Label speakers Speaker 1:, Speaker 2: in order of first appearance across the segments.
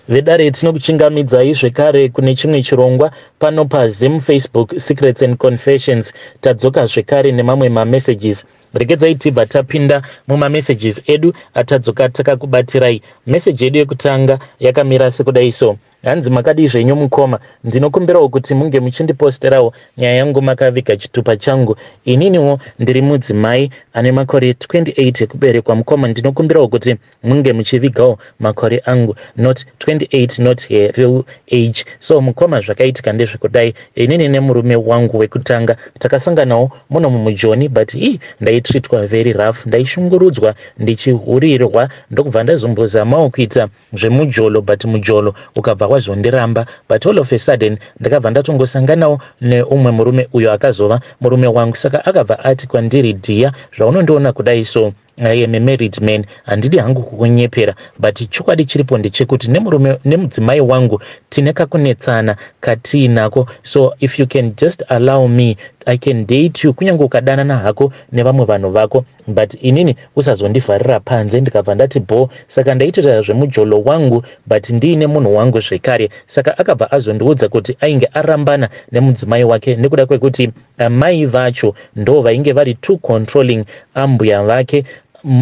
Speaker 1: Vedare, tinokuchingamidzai zvekare kune chimwe chirongwa pano paZim Facebook Secrets and Confessions. Tadzoka zvekare nemamwe mamessages. Regedzai tibva tapinda mumamessages edu atadzoka takakubatirai. Meseji yedu yekutanga yakamira sekudai so. Hanzi, "Makadii zvenyu mukoma? Ndinokumbirawo kuti munge muchindiposterawo nyaya yangu makaviga chitupa changu. Ininiwo ndiri mudzimai ane makore 28 ekuberekwa. Mukoma, ndinokumbirawo kuti munge muchivigawo makore angu." Not 28, not her real age. So mukoma, zvakaitika ndezvekudai. Inini nemurume wangu wekutanga takasanganawo muno mumujoni, but i ndaitreatwa very rough, ndaishungurudzwa, ndichihurirwa. Ndokubva ndazombozamawo kuita zvemujolo, but mujolo ukabva wazondiramba. But all of a sudden ndakabva ndatongosanganawo neumwe murume uyo akazova murume wangu. Saka akabva ati kwandiri, "Dear, zvaunondiona kudai so, I am a married man. Handidi hangu kukunyepera, but chokwadi chiripo ndechekuti nemurume nemudzimai wangu tine kakunetsana katiinako. So if you can just allow me, I can date you, kunyange ukadanana hako nevamwe vanhu vako, but inini usazondivharira panze." Ndikabva ndati bo. Saka ndaitoita zvemujolo wangu, but ndiine munhu wangu zvekare. Saka akabva azondiudza kuti ainge arambana nemudzimai wake nekuda kwekuti amai vacho ndo vainge vari too controlling. Ambuya vake,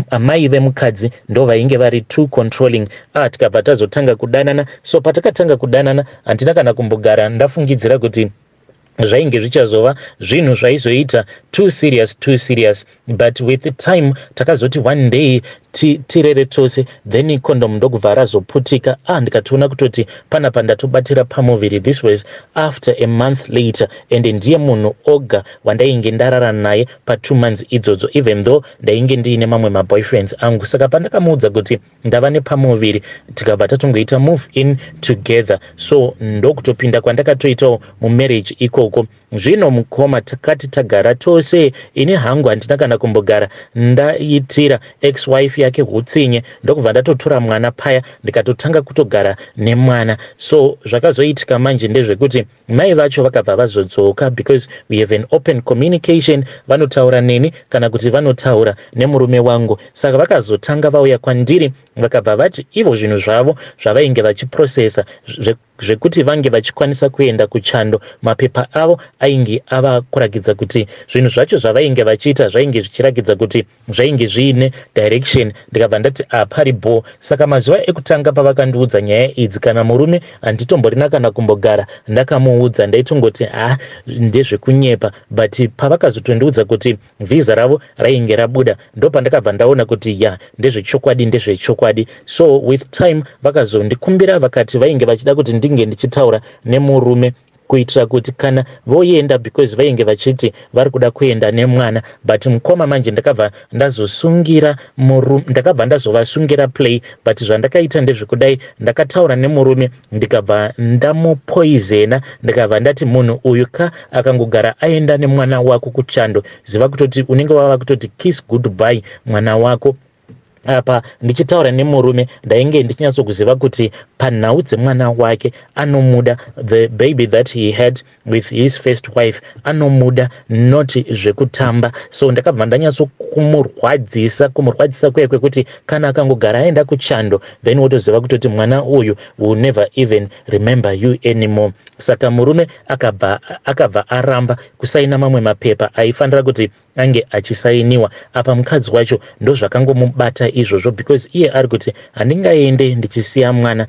Speaker 1: amai vemukadzi, ndo vainge vari too controlling. Ah, tikabva tazotanga kudanana. So patakatanga kudanana, handina kana kumbogara ndafungidzira kuti zvainge zvichazova zvinhu zvaizoita too serious, too serious. But with time takazoti one day tirere tose, then condom ndokubva razoputika. Ah, ndikatoona kutoti panapa ndatobatira pamuviri. This was after a month later, and ndiye munhu oga wandainge ndarara naye pa2 months idzodzo, even though ndainge ndiine mamwe maboyfriends angu. Saka pandakamuudza kuti ndava nepamuviri, tikabva tatongoita move in together. So ndokutopinda kwandakatoitawo mumarriage ikoko. Zvino mukoma, takati tagara tose, ini hangu handina kana kumbogara ndaitira ex wife yake utsinye. Ndokubva ndatotora mwana paya, ndikatotanga kutogara nemwana. So zvakazoitika manje ndezvekuti mai vacho vakabva vazodzoka, because we have an open communication. Vanotaura neni kana kuti vanotaura nemurume wangu. Saka vakazotanga vauya kwandiri, vakabva vati ivo zvinhu zvavo zvavainge vachiprocessa zvekuti vange vachikwanisa kuenda kuchando, mapepa avo ainge ava kurakidza kuti zvinhu zvacho zvavainge vachiita zvainge zvichirakidza kuti zvainge zviine direction. Ndikabva ndati apari bo. Saka mazuva ekutanga pavakandiudza nyaya idzi, kana murume handitomborina kana kumbogara ndakamuudza. Ndaitongoti ha, ndezvekunyepa. But pavakazotondiudza kuti vhisa ravo rainge rabuda, ndopandakabva ndaona kuti ya, ndezvechokwadi, ndezvechokwadi. So with time vakazondikumbira, vakati vainge vachida kuti ndinge ndichitaura nemurume kuitira kuti kana voenda, because vainge vachiti vari kuda kuenda nemwana. But mukoma, manje ndakabva ndazosungira, ndakabva ndazovasungira play. But zvandakaita ndezvekudai: ndakataura nemurume, ndikabva ndamupoisona. Ndikabva ndati, "Munhu uyu ka akangogara aenda nemwana wako kuchando, ziva kutoti unenge wava kutoti kiss goodbye mwana wako." Apa ndichitaura nemurume, ndainge ndichinyatsokuziva kuti panhau dzemwana wake anomuda. The baby that he had with his first wife, anomuda, not zvekutamba. So ndakabva ndanyatsokumurwadzisa, kumurwadzisa kuya kwekuti kana akangogara aenda kuchando, then wotoziva kutoti mwana uyu will never even remember you anymore. Saka murume akabva aramba kusaina mamwe mapepa aifanira kuti ange achisainiwa. Apa mukadzi wacho ndozvakangomubata izvozvo, because iye ari kuti, "Handingaende ndichisiya mwana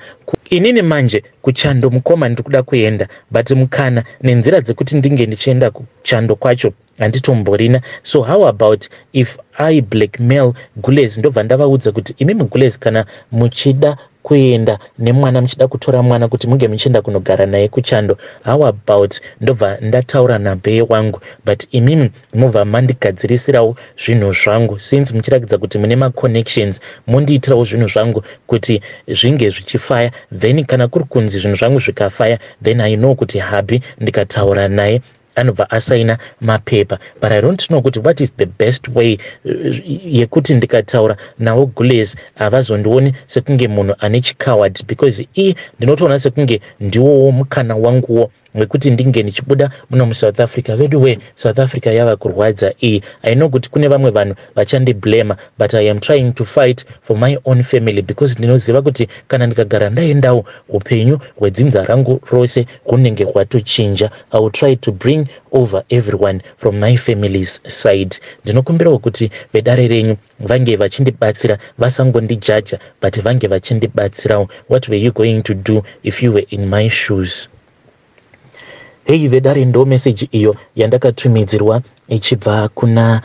Speaker 1: inini." Manje kuchando, mukoma, ndiri kuda kuenda, but mukana nenzira dzekuti ndinge ndichienda kuchando kwacho handitomborina. So how about if I blackmail gules? Ndobva ndavaudza kuti, "Imi mugules, kana muchida kuenda nemwana, muchida kutora mwana kuti munge muchienda kunogara naye kuchando, how about ndobva ndataura nabheye wangu, but imimi mobva mandigadzirisirawo zvinhu zvangu, since muchirakidza kuti mune maconnections, mondiitirawo zvinhu zvangu kuti zvinge zvichifaya. Then kana kuri kunzi zvinhu zvangu zvikafaya, then I know kuti hubby ndikataura naye anobva asaina mapepa. But I don't know kuti what is the best way yekuti ndikataura nawo gules havazondioni sekunge munhu ane chicoward, because i ndinotoona sekunge ndiwowo mukana wanguwo." wekuti ndinge ndichibuda muno muSouth Africa. Veduwe, South Africa yava kurwadza iyi. I know kuti kune vamwe vanhu vachandiblama, but I am trying to fight for my own family because ndinoziva kuti kana ndikagara ndaendawo, upenyu hwedzinza rangu rose hunenge hwatochinja. I will try to bring over everyone from my family's side. Ndinokumbirawo kuti vedare renyu vange vachindibatsira, vasangondijaja, but vange vachindibatsirawo. What were you going to do if you were in my shoes? Hei vedare, ndo meseji iyo yandakatumidzirwa ichibva kuna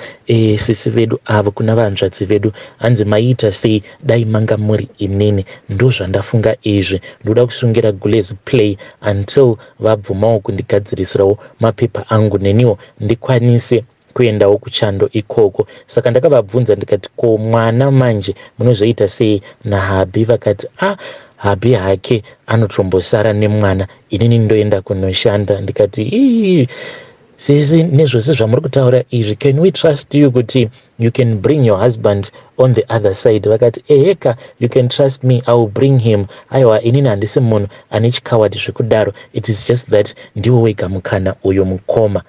Speaker 1: sisi vedu avo, kuna vanzvadzi vedu. Hanzi, "Maiita sei dai manga muri inini?" Ndo zvandafunga izvi. Ndoda kusungira Gulez Play until vabvumawo kundigadzirisirawo mapepa angu, neniwo ndikwanise kuendawo kuchando ikoko. Saka ndakavabvunza ndikati, "Ko mwana manje munozoita sei nahubby?" Vakati, "A ah, hubby hake anotombosara nemwana, inini ndoenda kunoshanda." Ndikati, "Ii sisi, nezvose zvamuri kutaura izvi, can we trust you kuti you can bring your husband on the other side?" Vakati, "Eheka, you can trust me, I will bring him. Aiwa, inini handisi munhu ane chikawadi zvekudaro. It is just that ndiwo wega mukana uyo, mukoma."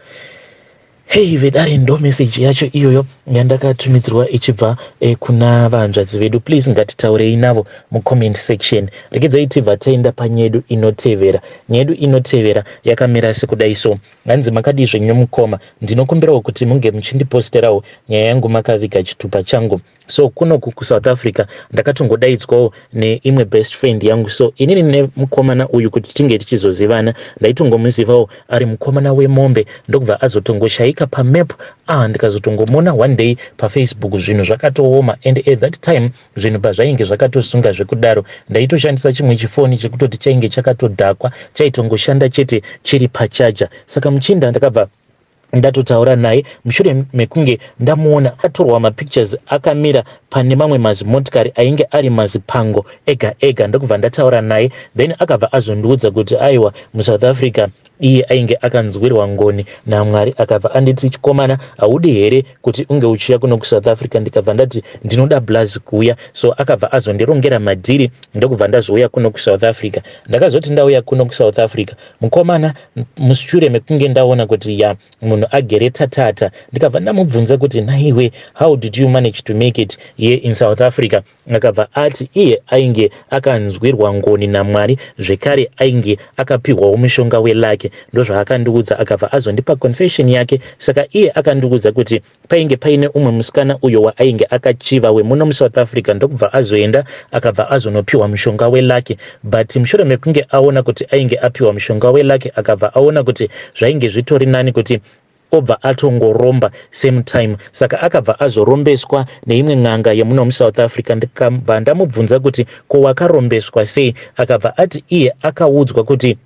Speaker 1: Hei vedare, ndo meseji yacho iyoyo yandakatumidzirwa ichibva kuna vanzvadzi vedu. Please, ngatitaurei navo mucomment section. Regedzai tibva taenda panyedu inotevera. Nyedu inotevera yakamira sekudai so. Hanzi, "Makadii zvenyu mukoma? Ndinokumbirawo kuti munge muchindiposterawo nyaya yangu makaviga chitupa changu. So kunoku kuSouth Africa ndakatongodaidzwawo neimwe best friend yangu. So inini nemukomana uyu, kuti tinge tichizozivana, ndaitongomuzivawo ari mukomana wemombe, ndokubva azotongoshayika pamap. Ah, ndikazotongomona one day paFacebook. Zvinhu zvakatooma, and at that time zvinhu pazvainge zvakatosunga zvekudaro, ndaitoshandisa chimwe chifoni chekutoti chainge chakatodhakwa, chaitongoshanda chete chiri pachaja. Saka muchinda ndakabva ndatotaura naye mushure mekunge ndamuona atorwa mapictures akamira pane mamwe mazimotikari ainge ari mazipango ega ega. Ndokubva ndataura naye, then akabva azondiudza kuti aiwa, muSouth Africa iye ainge akanzwirwa ngoni naMwari. Akabva anditi, 'Chikomana, haudi here kuti unge uchiuya kuno kuSouth Africa?' Ndikabva ndati, 'Ndinoda blaz kuuya.' So akabva azondirongera madhiri, ndokubva ndazouya kuno kuSouth Africa. Ndakazoti ndauya kuno kuSouth Africa, mukomana, mushure mekunge ndaona kuti ya, munhu agere tatata, ndikabva ndamubvunza kuti, 'Naiwe, how did you manage to make it here in South Africa?' Akabva ati iye ainge akanzwirwa ngoni naMwari, zvekare ainge akapiwawo mushonga weluck. Ndozvaakandiudza. Akabva azondipa confession yake. Saka iye akandiudza kuti painge paine umwe musikana uyo waainge akachiva wemuno muSouth Africa, ndokubva azoenda, akabva azonopiwa mushonga weluck. But mushure mekunge aona kuti ainge apiwa mushonga weluck, akabva aona kuti zvainge zvitori nani kuti obva atongoromba same time. Saka akabva azorombeswa neimwe n'anga yemuno muSouth Africa. Ndikabva ndamubvunza kuti, 'Ko wakarombeswa sei?' Akabva ati iye akaudzwa kuti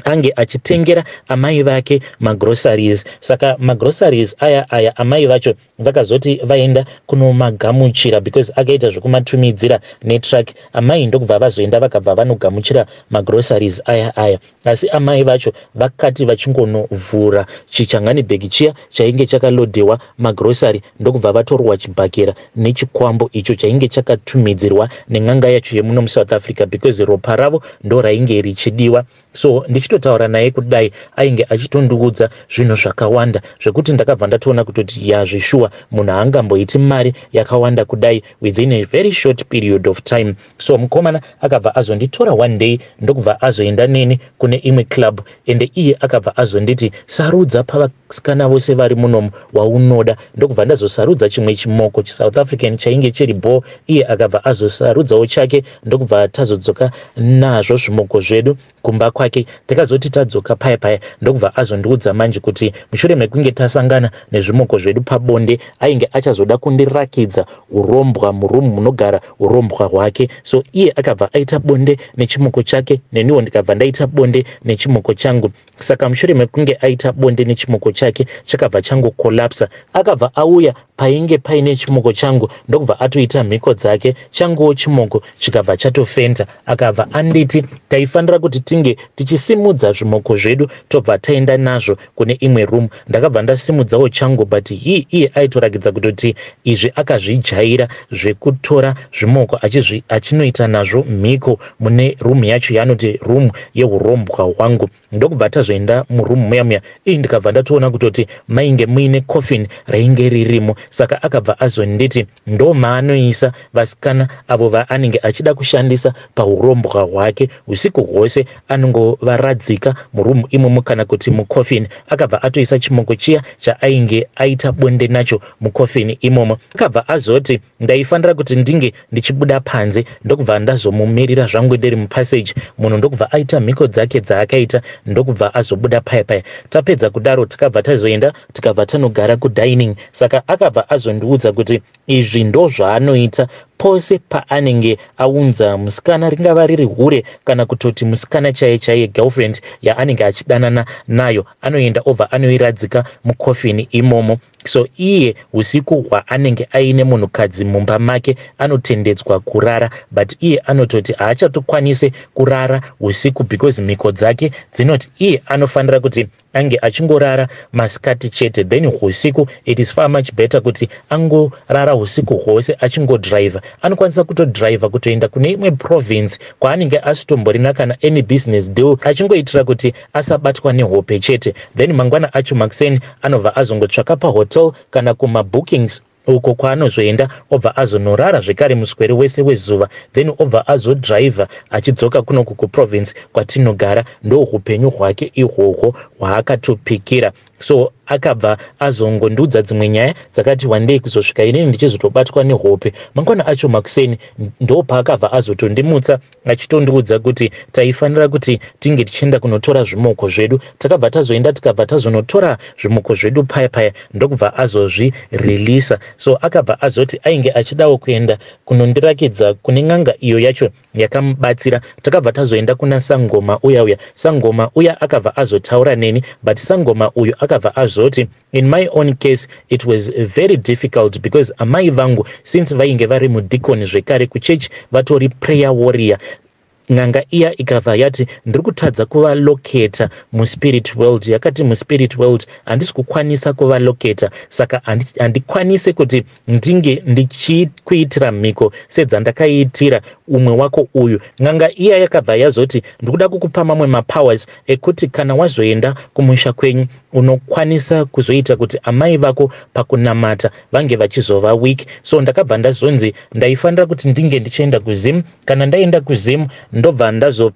Speaker 1: ange achitengera amai vake magroceries. Saka magroceries aya aya, amai vacho vakazoti vaenda kunomagamuchira, because akaita zvekumatumidzira netruck. Amai ndokubva vazoenda, vakabva vanogamuchira magroceries aya aya. Asi amai vacho vakati vachingonovhura chichangani bhegi chiya chainge chakalodhewa magrocery, ndokubva vatorwa chibhakera nechikwambo icho chainge chakatumidzirwa nen'anga yacho yemuno muSouth Africa, because ropa ravo ndo rainge richidiwa. So ndichitotaura naye kudai, ainge achitondiudza zvinhu zvakawanda zvekuti ndakabva ndatoona kutoti yazveshuwa, munhu haangamboiti mari yakawanda kudai within a very short period of time. So mukomana akabva azonditora one day, ndokubva azoenda neni kune imwe club, ende iye akabva azonditi, 'Sarudza pavasikana vose vari munomu waunoda.' Ndokubva ndazosarudza chimwe chimoko chiSouth African chainge chiri bo. Iye akabva azosarudzawo chake, ndokubva tazodzoka nazvo zvimoko zvedu kumba kwake. Takazoti tadzoka paya paya, ndokubva azondiudza manje kuti mushure mekunge tasangana nezvimoko zvedu pabonde, ainge achazoda kundirakidza urombwa murumu munogara urombwa hwake. So iye akabva aita bonde nechimoko chake, neniwo ndikabva ndaita bonde nechimoko changu. Saka mushure mekunge aita bonde nechimoko chake, chakabva changokolapsa. Akabva auya painge paine chimoko changu, ndokubva atoita mhiko dzake. Changuwo chimoko chikabva chatofenta. Akabva anditi taifanira kuti tinge Tichisimudza zvimoko zvedu tobva taenda nazvo kune imwe room. Ndakabva ndasimudzawo changu, but he iye aitorakidza kutoti izvi akazvijaira zvekutora zvimoko achinoita nazvo mhiko mune room yacho yaanoti room yeurombwa hwangu. Ndokubva tazoenda muroom muya muya ii, ndikabva ndatoona kutoti mainge muine coffin rainge ririmo. Saka akabva azonditi ndo maanoisa vasikana avo vaanenge achida kushandisa paurombwa hwake. Usiku hwose anongovaradzika muroom imomo kana kuti mucoffin. Akabva atoisa chimoko chiya chaainge aita bonde nacho mucoffin imomo. Akabva azoti ndaifanira kuti ndinge ndichibuda panze, ndokubva ndazomumirira zvangu ndiri mupassage. Munhu ndokubva aita mhiko dzake dzaakaita, ndokubva azobuda paya paya. Tapedza kudaro, takabva tazoenda, tikabva tanogara kudining. Saka akabva azondiudza kuti izvi ndo zvaanoita pose paanenge aunza musikana, ringava riri hure kana kutoti musikana chaiye chaiye, girlfriend yaanenge achidanana nayo, anoenda obva anoiradzika mucoffin imomo. So iye usiku hwaanenge aine munhukadzi mumba make anotendedzwa kurara, but iye anototi haachatokwanise kurara usiku because mhiko dzake dzinoti iye anofanira kuti ange achingorara masikati chete, then usiku it is far much better kuti angorara usiku hwose achingodhiraivha. Anokwanisa kutodhiraivha kutoenda kune imwe province kwaanenge asitomborina kana any business deal, achingoitira kuti asabatwa nehope chete. Then mangwana acho makuseni anobva azongotsvaka pahotel kana kumabookings uko kwaanozoenda, obva azonorara zvekare muswere wese wezuva, then obva azodhiraivha achidzoka kunoku kuprovince kwatinogara. Ndo upenyu hwake ihwohwo hwaakatopikira. So akabva azongondiudza dzimwe nyaya dzakati wandei kuzosvika inini ndichizotobatwa nehope. Mangwana acho makuseni ndo paakabva azotondimutsa achitondiudza kuti taifanira kuti tinge tichienda kunotora zvimoko zvedu. Takabva tazoenda, tikabva tazonotora zvimoko zvedu paya paya, ndokubva azozvirilisa. So akabva azoti ainge achidawo kuenda kunondirakidza kune n'anga iyo yacho yakamubatsira. Takabva tazoenda kuna sangoma uya uya. Sangoma uya akabva azotaura neni, but sangoma uyu akabva azoti in my own case it was very difficult because amai vangu, since vainge vari mudhikoni zvekare kuchechi, vatori prayer warrior, n'anga iya ikabva yati ndiri kutadza kuvalocata muspirit world. Yakati muspirit world handisi kukwanisa kuvalocata, saka handikwanisi kuti ndinge ndichikuitira mhiko sedzandakaiitira umwe wako uyu. N'anga iya yakabva yazoti ndikuda kukupa mamwe mapowers ekuti kana wazoenda kumusha kwenyu unokwanisa kuzoita kuti amai vako pakunamata vange vachizova weak. So ndakabva ndazonzi ndaifanira kuti ndinge ndichienda kuZim. Kana ndaenda kuZim, ndobva ndazo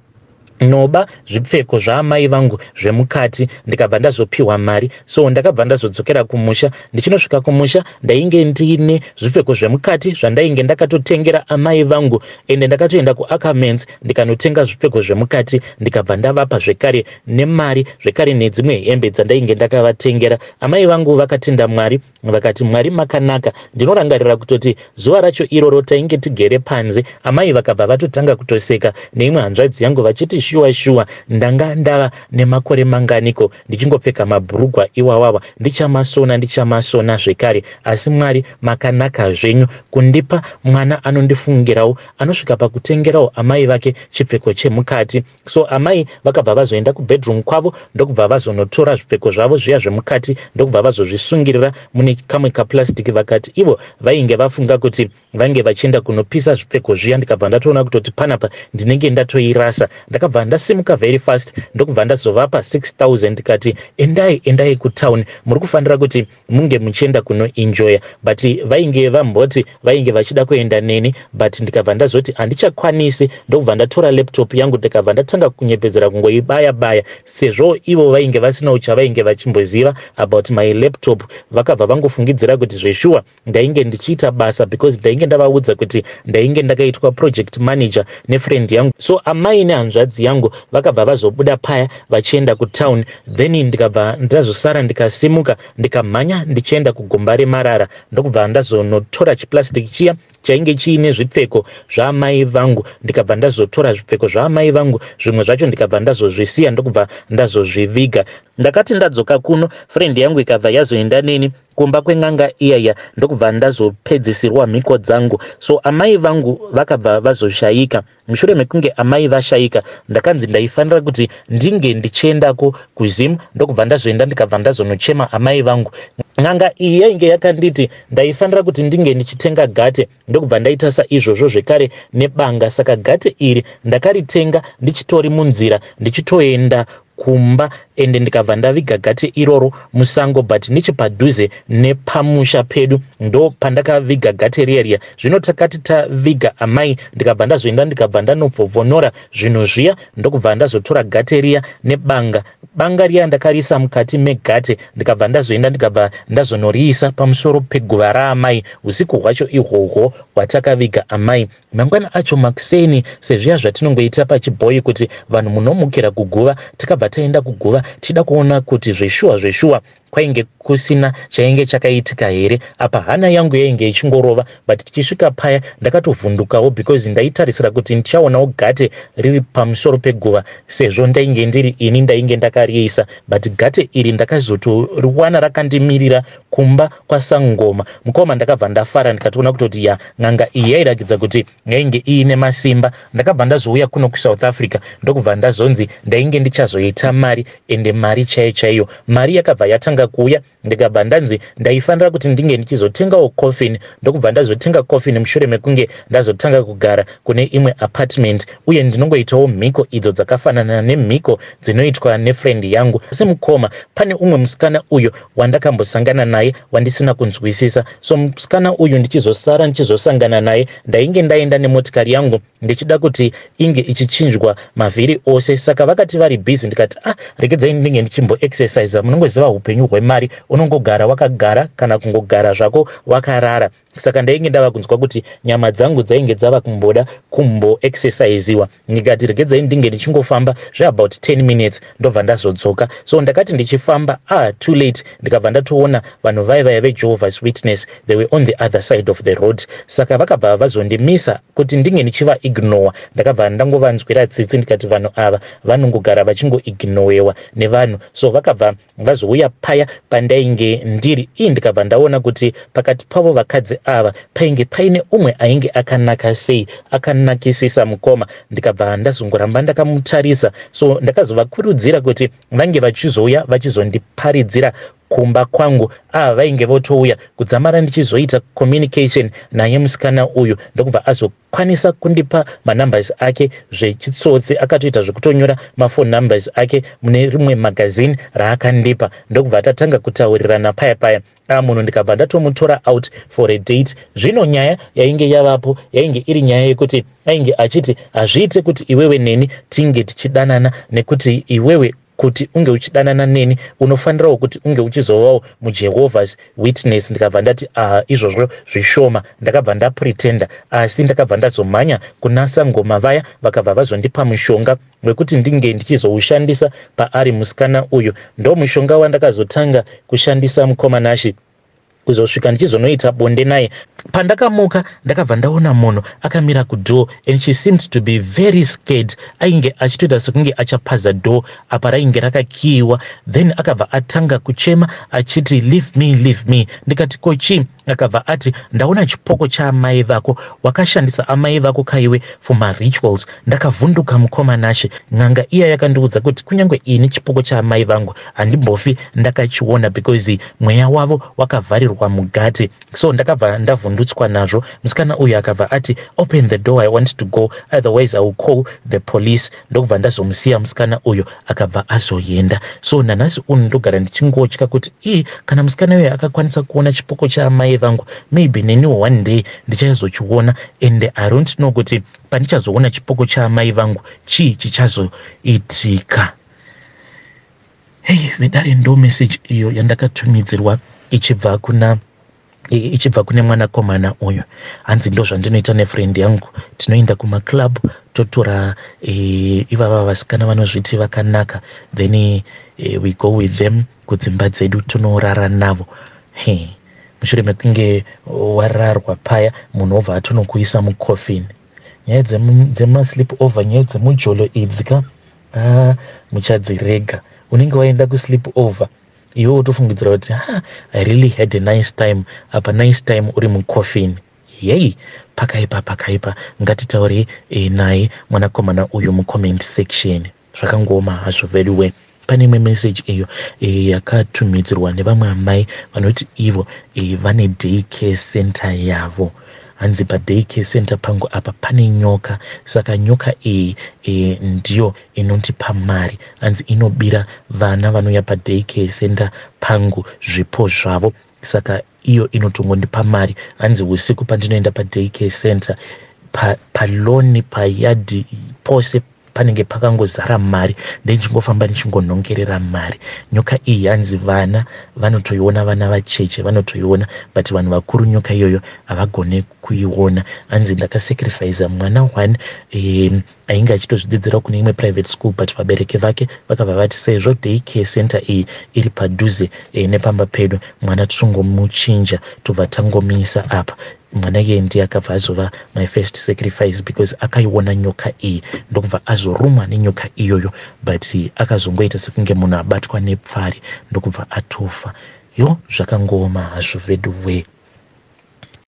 Speaker 1: noba zvipfeko zvaamai vangu zvemukati, ndikabva ndazopiwa mari. So ndakabva ndazodzokera kumusha. Ndichinosvika kumusha, ndainge ndine zvipfeko zvemukati zvandainge ndakatotengera amai vangu, ende ndakatoenda kuAckermans ndikanotenga zvipfeko zvemukati, ndikabva ndavapa zvekare nemari zvekare nedzimwe hembe dzandainge ndakavatengera. Amai vangu vakatenda Mwari, vakati, "Mwari makanaka." Ndinorangarira kutoti zuva racho iroro tainge tigere panze, amai vakabva vatotanga kutoseka neimwe hanzvadzi yangu vachiti, "Shuwa shuwa, ndanga ndava nemakore manganiko ndichingopfeka mabhurugwa iwawawa, ndichamasona, ndichamasona zvekare, asi Mwari makanaka zvenyu kundipa mwana anondifungirawo, anosvika pakutengerawo amai vake chipfeko chemukati." So amai vakabva vazoenda kubedroom kwavo, ndokubva vazonotora zvipfeko zvavo zviya zvemukati, ndokubva vazozvisungirira mune kamwe kaplastic. Vakati ivo vainge vafunga kuti vange vachienda kunopisa zvipfeko zviya. Ndikabva ndatoona kutoti panapa ndinenge ndatoirasa. Ndakabva ndasimuka very fast, ndokubva ndazovapa 6000, ndikati, "Endai, endai kutown, muri kufanira kuti munge muchienda kunoenjoya." But vainge vamboti vainge vachida kuenda neni, but ndikabva ndazoti handichakwanisi, ndokubva ndatora laptop yangu, ndikabva ndatanga kunyepedzera kungoibaya baya. Sezvo ivo vainge vasinawo chavainge vachimboziva about my laptop, vakabva vangofungidzira kuti zveshuwa ndainge ndichiita basa, because ndainge ndavaudza kuti ndainge ndakaitwa project manager nefriend yangu. So amai nehanzvadzi yangu vakabva vazobuda paya vachienda kutown, then ndikabva ndazosara, ndikasimuka, ndikamhanya ndichienda kugomba remarara, ndokubva ndazonotora chiplastic chiya chainge chiine zvipfeko zvaamai vangu. Ndikabva ndazotora zvipfeko zvaamai vangu, zvimwe zvacho ndikabva ndazozvisiya, ndokubva ndazozviviga. Ndakati ndadzoka kuno, friend yangu ikabva yazoenda neni kumba kwen'anga iyaya, ndokubva ndazopedzisirwa mhiko dzangu. So amai vangu vakabva vazoshayika. Mushure mekunge amai vashayika, Ndakanzi ndaifanira kuti ndinge ndichiendako kuZim, ndokubva ndazoenda, ndikabva ndazonochema amai vangu. N'anga iyi yainge yakanditi ndaifanira kuti ndinge ndichitenga gate, ndokubva ndaita saizvozvo zvekare nebanga. Saka gate iri ndakaritenga ndichitori munzira ndichitoenda kumba, ende ndikabva ndaviga gate iroro musango, but nechepadhuze nepamusha pedu ndo pandakaviga gate riya riya. Zvino takati taviga amai, ndikabva ndazoenda, ndikabva ndanobvovhonora zvinhu zviya, ndokubva ndazotora gate riya nebanga. Banga riya ndakariisa mukati megate, ndikabva ndazoenda, ndikabva ndazonoriisa pamusoro peguva raamai usiku hwacho ihwohwo hwatakaviga amai. Mangwana acho makuseni, sezviya zvatinongoita pachibhoyi kuti vanhu munomukira kuguva, takabva taenda kuguva tichida kuona kuti zveshuwa zveshuwa kwainge kusina chainge chakaitika here. Apa hana yangu yainge ichingorova, but tichisvika paya ndakatovhundukawo because ndaitarisira kuti ndichaonawo gate riri pamusoro peguva, sezvo ndainge ndiri ini ndainge ndakariisa. But gate iri ndakazotoriwana rakandimirira kumba kwasangoma. Mukoma, ndakabva ndafara, ndikatoona kutoti ya, n'anga iyi yairatidza kuti yainge iine masimba. Ndakabva ndazouya kuno kuSouth Africa, ndokubva ndazonzi ndainge ndichazoita mari, ende mari chaiyo chaiyo. Mari yakabva yatanga kuuya, ndikabva ndanzi ndaifanira kuti ndinge ndichizotengawo coffin, ndokubva ndazotenga coffin mushure mekunge ndazotanga kugara kune imwe apartment. Uye ndinongoitawo mhiko idzo dzakafanana nemhiko dzinoitwa nefriend yangu. Asi mukoma, pane umwe musikana uyo wandakambosangana naye wandisina kunzwisisa. So musikana uyu ndichizosara ndichizosangana naye, ndainge ndaenda nemotikari yangu ndichida kuti inge ichichinjwa mavhiri ose. Saka vakati vari busy, ndikati, "Ah, regedzai ndinge ndichimboexercisa." Munongoziva upenyu hwemari, unongogara wakagara kana kungogara zvako wakarara. Saka ndainge ndava kunzwa kuti nyama dzangu dzainge dzava kumboda kumboexercisiwa, ndikati regedzai ndinge ndichingofamba zveabout 10 minutes, ndobva ndazodzoka. So ndakati ndichifamba, ah, too late, ndikabva ndatoona vanhu vai vaya veJehovah's Witness. They were on the other side of the road. Saka vakabva vazondimisa kuti ndinge ndichivaignore. Ndakabva ndangovanzwira tsitsi, ndikati vanhu ava vanongogara vachingoignorewa nevanhu. So vakabva vazouya paya pandainge ndiri ii, ndikabva ndaona kuti pakati pavo vakadzi ava painge paine umwe ainge akanaka sei, akanakisisa mukoma. Ndikabva ndazongoramba ndakamutarisa. So ndakazovakurudzira kuti vange vachizouya vachizondiparidzira kumba kwangu. Ava vainge votouya kudzamara ndichizoita communication naye musikana uyu, ndokubva azokwanisa kundipa manumbers ake zvechitsotsi. Akatoita zvekutonyora maphone numbers ake mune rimwe magazini raakandipa, ndokubva tatanga kutaurirana paya paya. A, munhu ndikabva ndatomutora out for a date. Zvino nyaya yainge yavapo yainge iri nyaya yekuti ainge achiti hazviite kuti iwewe neni tinge tichidanana, nekuti iwewe kuti unge uchidanana neni unofanirawo kuti unge uchizovawo muJehovah's Witness. Ndikabva ndati, "Ah, izvozvo zvishoma." Ndakabva ndapretenda, asi ndakabva ndazomhanya kuna sangoma vaya, vakabva vazondipa mushonga wekuti ndinge ndichizoushandisa paari musikana uyu. Ndo mushonga wandakazotanga kushandisa, mukoma Nashi, kuzosvika ndichizonoita bonde naye. Pandakamuka, ndakabva ndaona munhu akamira kudoor, and she seemed to be very scared. Ainge achitoita sekunge achapaza door, apa rainge rakakiyiwa. Then akabva atanga kuchema achiti, "Leave me, leave me." Ndikati, "Kochii?" Akabva ati, "Ndaona chipoko chaamai vako. Wakashandisa amai vako kaiwe for marituals." Ndakavhunduka, mukoma Nashe. N'anga iya yakandiudza kuti kunyange ini chipoko chaamai vangu handimbofi ndakachiona because mweya wavo wakavharirwa mugate. So ndakabva ndavhundutswa nazvo. Musikana uyu akabva ati, "Open the door, I want to go, otherwise I will call the police." Ndokubva ndazomusiya musikana uyu, akabva azoenda. So nanhasi uno ndogara ndichingotya kuti ii, kana musikana uyu akakwanisa kuona chipoko chaamai vangu, maybe neniwo one day ndichazochiona. And I don't know kuti pandichazoona chipoko chaamai vangu chii chichazoitika. Hei vedare, ndo message iyo yandakatumidzirwa ichibva kune mwanakomana uyu. Hanzi, "Ndo zvandinoita nefriend yangu. Tinoenda kumaclub, totora ivava vasikana vanozviti vakanaka, then we go with them kudzimba dzedu, tonorara navo. He, mushure mekunge wararwa paya, munhu wobva atonokuisa mucoffin." Nyaya dzemasleep over, nyaya dzemujolo idzi ka, ah, muchadzirega. Unenge waenda kusleep over, iwe wotofungidzira kuti, "Ha, I really had a nice time." Apa nice time uri mucoffin. Yei, pakaipa, pakaipa. Ngatitaurei naye mwanakomana uyu mucomment section. Zvakangooma hazvo very well. Pane imwe message iyo yakatumidzirwa nevamwe amai vanoti ivo vane day care center yavo. Hanzi paday care center pangu apa pane nyoka, saka nyoka iyi ndiyo inondipa mari. Hanzi inobira vana vanouya paday care center pangu zvipo zvavo, saka iyo inotongondipa mari. Hanzi usiku pandinoenda paday care center, palawn, payard pose panenge pakangozara mari, ndenichingofamba ndichingonhongerera mari. Nyoka iyi, hanzi vana vanotoiona, vana vacheche vanotoiona, but vanhu vakuru nyoka iyoyo havagone kuiona. Hanzi ndakasacrifica mwana one ainge achitozvidzidzira kune imwe private school, but vabereki vake vakabva vati sezvo day care center iyi iri padhuze nepamba pedu, mwana tongomuchinja, tobva tangomuisa apa. Mwana iyeye ndiye akabva azova my first sacrifice because akaiona nyoka iyi, ndokubva azorumwa nenyoka iyoyo, but akazongoita sekunge munhu abatwa nepfari, ndokubva atofa. Yo, zvakangooma hazvo vedu we.